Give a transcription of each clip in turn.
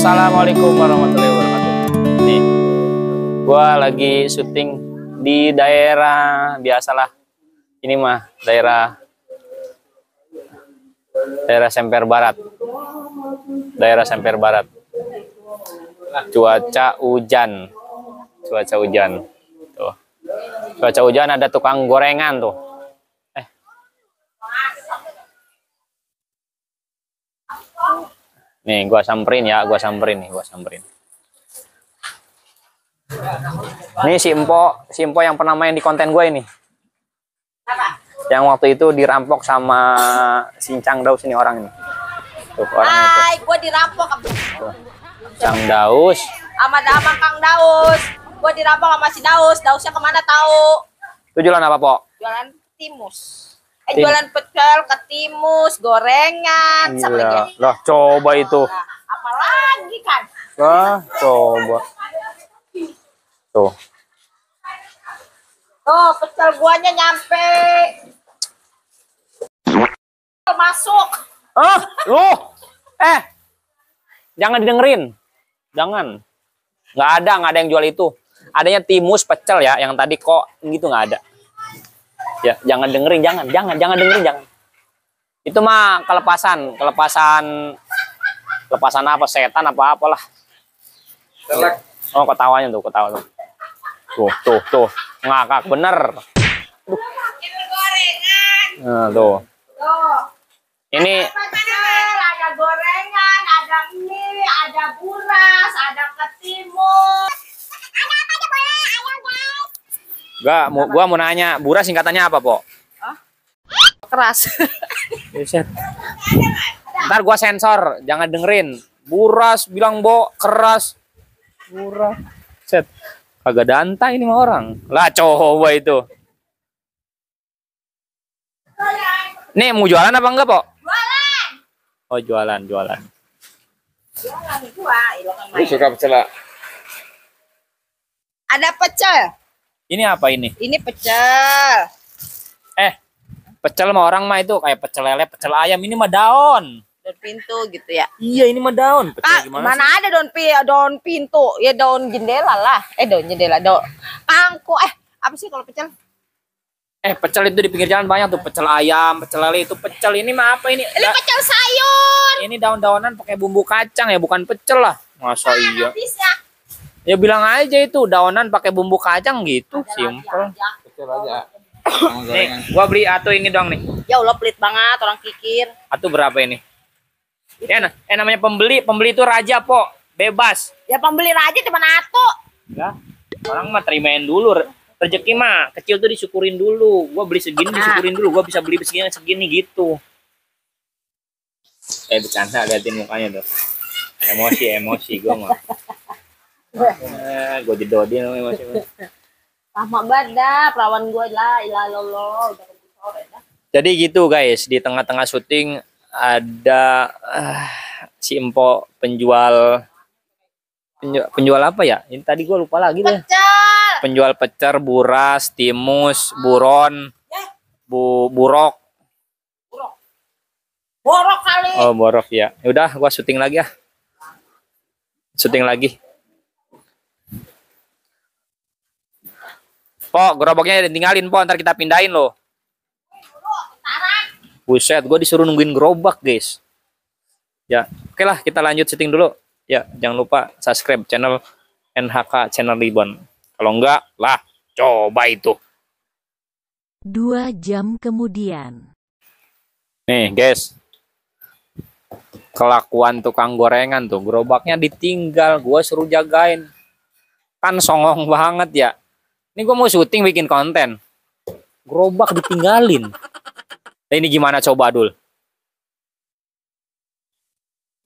Assalamualaikum warahmatullahi wabarakatuh. Nih, gua lagi syuting di daerah biasalah. Ini mah daerah Semper Barat. Daerah Semper Barat. Cuaca hujan. Cuaca hujan. Tuh. Cuaca hujan, ada tukang gorengan tuh. Nih, gua samperin ya, gua samperin. Ini si Empo yang pernah main di konten gue ini. Apa? Yang waktu itu dirampok sama Sincang Daus ini orang ini. Tuh, orang itu. Hai, gue dirampok Tuh. Sincang Daus. sama Kang Daus. Gue dirampok sama si Daus. Dausnya kemana tahu? Itu jualan apa, Po? Jualan timus. Jualan pecel, ketimus, gorengan, sama lagi. Lah, coba itu. Nah, apalagi kan? Lah, coba. Tuh. Tuh, pecel guanya nyampe. Masuk. Ah, lu. Jangan didengerin. Jangan. Nggak ada yang jual itu. Adanya timus pecel ya, yang tadi kok gitu nggak ada. Ya, jangan dengerin, jangan dengerin. Itu mah kelepasan apa, setan apa apalah. Oh, ketawanya tuh. Tuh. Ngakak bener. Gorengan. Nah, tuh. Tuh. Ini Pecel, ada gorengan, ada mie, ada buras, ada ketimus. gua mau nanya, buras singkatannya apa, Po? Keras. Buset. Ntar gua sensor, jangan dengerin. Buras bilang keras. Buras. Set. Kagak danta ini mah orang. Lah, coba itu. Nih, mau jualan apa enggak, Po? Jualan. Oh, jualan. Jualan gua, Lu suka pecel? ada pecel. Ini apa ini? Ini pecel. Pecel mah orang mah itu kayak pecel lele, pecel ayam. Ini mah daun. Daun pintu gitu ya. Iya, ini mah daun. Pecel gimana Mana sih? ada daun pintu? Ya daun jendela lah. Daun jendela, daun pangku. Apa sih kalau pecel? Pecel itu di pinggir jalan banyak tuh. Pecel ayam, pecel lele itu pecel. Ini mah apa ini? Ini pecel sayur. Ini daun-daunan pakai bumbu kacang ya, bukan pecel lah. Masa iya? Habisnya. Ya bilang aja itu daunan pakai bumbu kacang gitu, simple. Kecil aja. Nih, gua beli atu ini dong nih. Ya Allah, pelit banget orang kikir. Atu berapa ini? Ya, namanya pembeli itu raja, Po. Bebas. Ya pembeli raja cuma atu. Ya, orang mah terimain dulu. Rezeki mah kecil tuh disyukurin dulu. Gua beli segini disyukurin dulu. Gua bisa beli segini gitu. Bercanda, liatin mukanya tuh. Emosi gua mah. Gue jedodin emosi. Lama badak, perawan gue lah, ilalolo. Udah sore dah. Jadi gitu guys, di tengah-tengah syuting ada si Empo penjual apa ya? Ini tadi gue lupa lagi deh. Pecel. Penjual pecel, buras, timus, buron, burok. Borok kali. Oh, borok ya. Udah, gua syuting lagi ya. Syuting lagi. Po, gerobaknya ditinggalin, Po. Ntar kita pindahin loh. Buset, gue disuruh nungguin gerobak, guys. Ya, oke lah, kita lanjut syuting dulu. Ya, jangan lupa subscribe channel NHK Channel Ribbon. Kalau enggak, lah, coba itu. 2 jam kemudian. Nih, guys. Kelakuan tukang gorengan tuh, gerobaknya ditinggal, gue suruh jagain. Kan songong banget ya. Ini gue mau syuting bikin konten. Gerobak ditinggalin. Nah, ini gimana coba, Dul?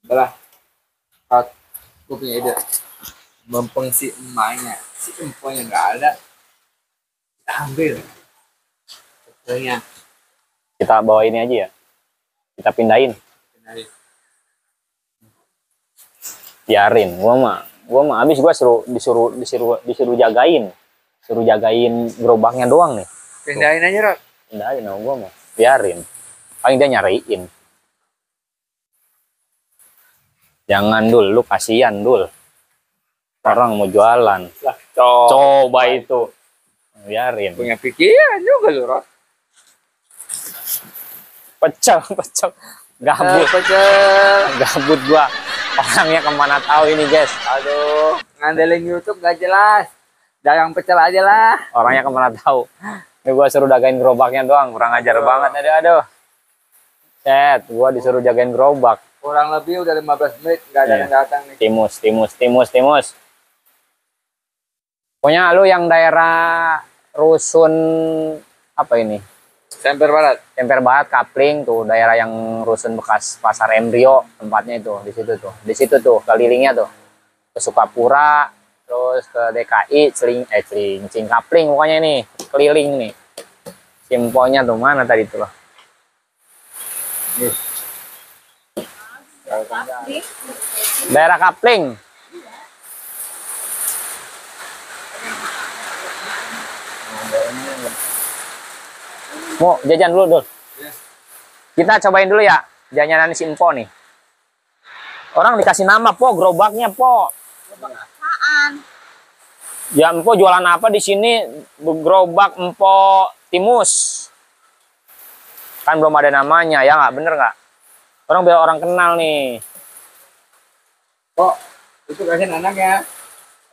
Udah, gue punya ide. Mumpung si emaknya, si emponya nggak ada, kita ambil pecelnya. Kita bawa ini aja ya. Kita pindahin. Biarin, gua mah habis gua disuruh jagain. Suruh jagain gerobaknya doang nih. Pindahin aja, Rok. Pindahin sama gua mah. Biarin. Paling dia nyariin. Jangan Dul, lu kasihan Dul. Orang mau jualan. Lah, Coba itu. Biarin. punya pikiran juga lu, Rot. Pecel, pecel. Gabut, Pecel. gabut gua. Orangnya kemana tahu ini guys. Aduh, ngandelin YouTube gak jelas. Dagang pecel aja lah. Orangnya kemana tahu. Ini gua suruh jagain gerobaknya doang. Kurang ajar banget. Aduh. Set, gua disuruh jagain gerobak. Kurang lebih udah 15 menit gak ada Iya. yang datang nih. Timus. Pokoknya lu yang daerah Rusun apa ini? Semper Barat. Semper Barat, Kapling tuh, daerah yang Rusun bekas Pasar Embrio tempatnya itu, di situ tuh. Di situ tuh kelilingnya tuh. Ke Sukapura, terus ke DKI, Celincing, Kapling pokoknya ini, keliling nih. Simponya tuh mana tadi tuh loh. Nih. Daerah Kapling. Mau jajan dulu, Dul. Iya. Kita cobain dulu ya, jajanan si Empo nih. Orang dikasih nama, Po, gerobaknya, Po. Apaan? Ya, Empo jualan apa di sini? Gerobak Empo Timus. Kan belum ada namanya, ya nggak? Bener nggak? Orang biar orang kenal nih. Kok itu kasihan anaknya.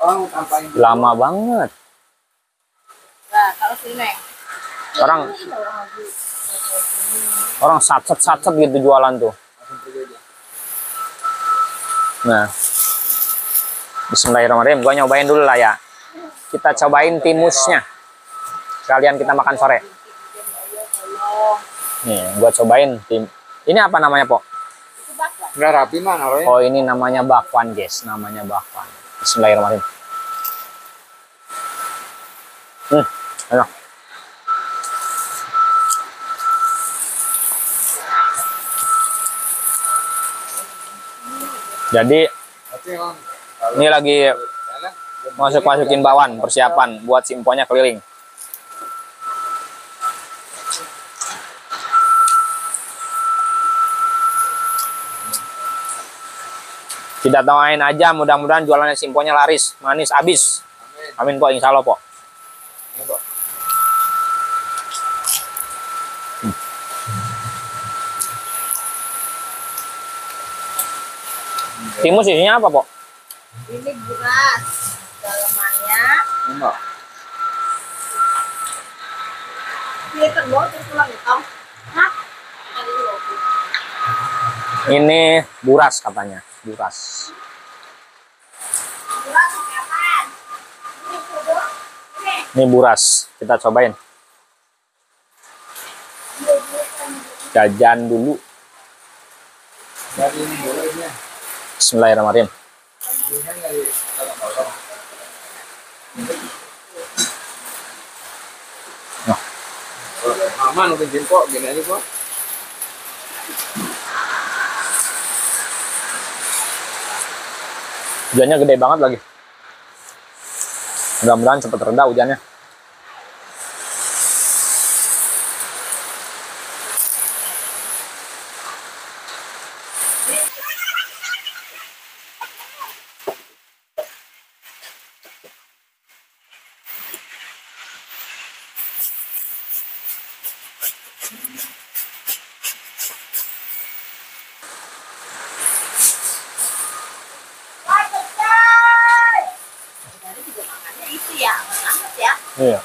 Oh, tampangin dulu. Lama banget. Nah, kalau sini. Orang satset gitu jualan tuh. Langsung pergi aja. Nah, Bismillahirrahmanirrahim. Gua nyobain dulu lah ya. Kita cobain timusnya. Sekalian kita makan sore. Nih, gua cobain tim. Ini apa namanya, Po? Nggak rapi mah naruhnya. Oh, ini namanya bakwan, guys. Namanya bakwan. Bismillahirrahmanirrahim. Enak. Jadi Tapi emang ini lagi enak. masukin bakwan, persiapan buat si Emponya keliling. Kita doain aja, mudah-mudahan jualannya si Emponya laris, manis, habis. Amin. Amin, Po, insya Allah, Po. Ya, Pak. Timus isinya apa, Po? Ini beras. Dalamannya. Enggak. Dia terbau terus pulang itu. Hah? Ada dulu. Ini buras katanya, buras. Beras kapan? Ini sudah. Ini. Ini buras, kita cobain. Jajan dulu. Dari ini dulu ini. Bismillahirrahmanirrahim. Ini nggak di potong-potong. Nah. Aman mungkin kok gini aja kok. Hujannya gede banget lagi. Mudah-mudahan cepet reda hujannya. Dari juga makannya itu ya, banget ya. Iya.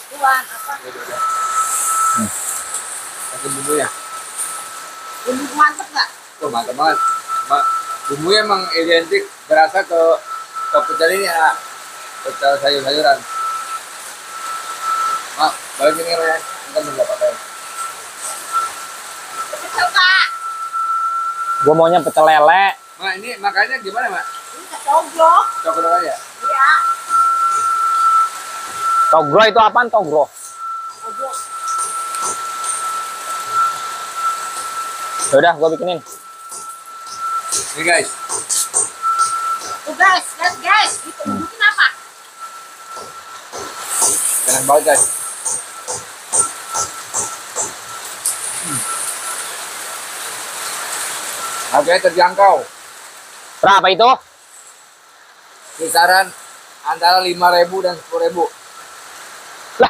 Ituan apa? Kasih bumbu ya. Bumbu mantep nggak? Tuh mantap banget. Bumbunya emang identik berasa ke pecel ini ya. Pecel sayur-sayuran. Mak, balik ini ya. Kita belum dapat ya. Pecel Kak. Gue maunya pecel lele. Mak, ini makannya gimana, Mak? Ini kecogrok. Coklat aja. Iya. Togro itu apaan, togro? Kecogrok. Yaudah, gue bikinin. Ini guys. Tuh guys, lihat guys. Itu bikin apa? Enak banget guys. Harganya terjangkau. Berapa itu? Kisaran antara 5.000 dan 10.000. Lah,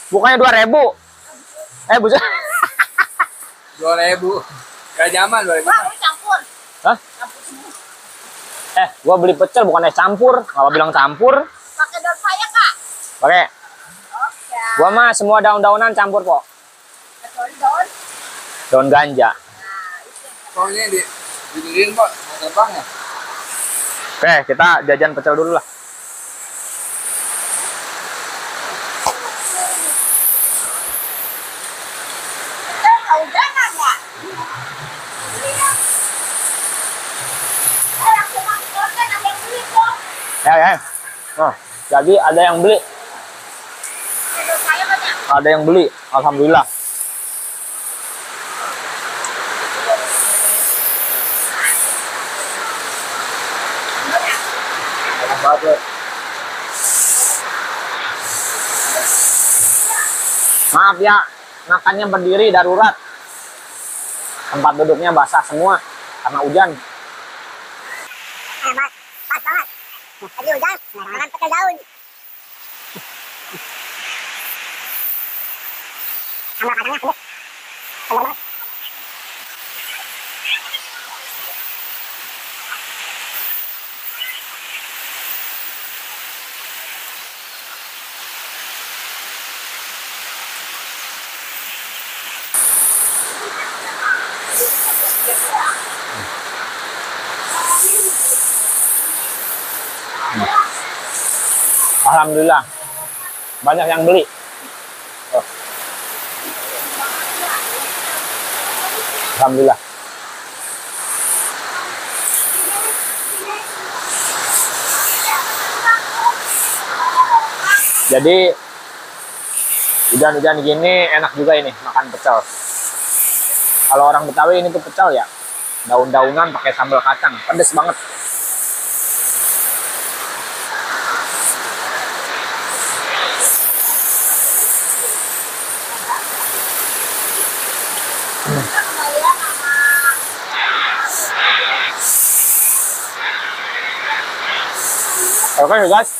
bukannya 2.000. Buset. 2.000. Gak zaman 2.000. Wah, lu campur. Hah? Campur semua. Gua beli pecel bukannya campur. Ngapa bilang campur? Pakai daun saya, Kak. Pakai. Oke. Gua mah semua daun-daunan campur kok. Kecuali daun. Daun ganja. Pokoknya didirin kok, mau terbang ya. Oke, kita jajan pecel dulu lah. Kehujanan ya? Langsung masuk organ, ada yang beli kok. Ya. Nah, jadi ada yang beli. Daun saya banyak. Ada yang beli. Alhamdulillah. Enak banget. Maaf ya, makannya berdiri darurat. Tempat duduknya basah semua karena hujan. Mas, pas banget. Tadi hujan, makan pecel daun. Sama kacangnya pedes. Segar banget. Alhamdulillah. Banyak yang beli. Oh. Alhamdulillah. Jadi hujan-hujan gini enak juga ini makan pecel. Kalau orang Betawi ini tuh pecel ya, daun-daunan pakai sambal kacang, pedes banget. Oke guys,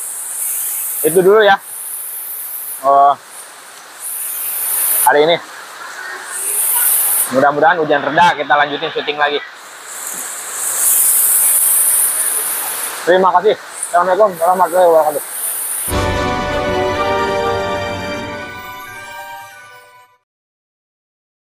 itu dulu ya. Hari ini. Mudah-mudahan hujan reda, kita lanjutin syuting lagi. Terima kasih. Assalamualaikum warahmatullahi wabarakatuh.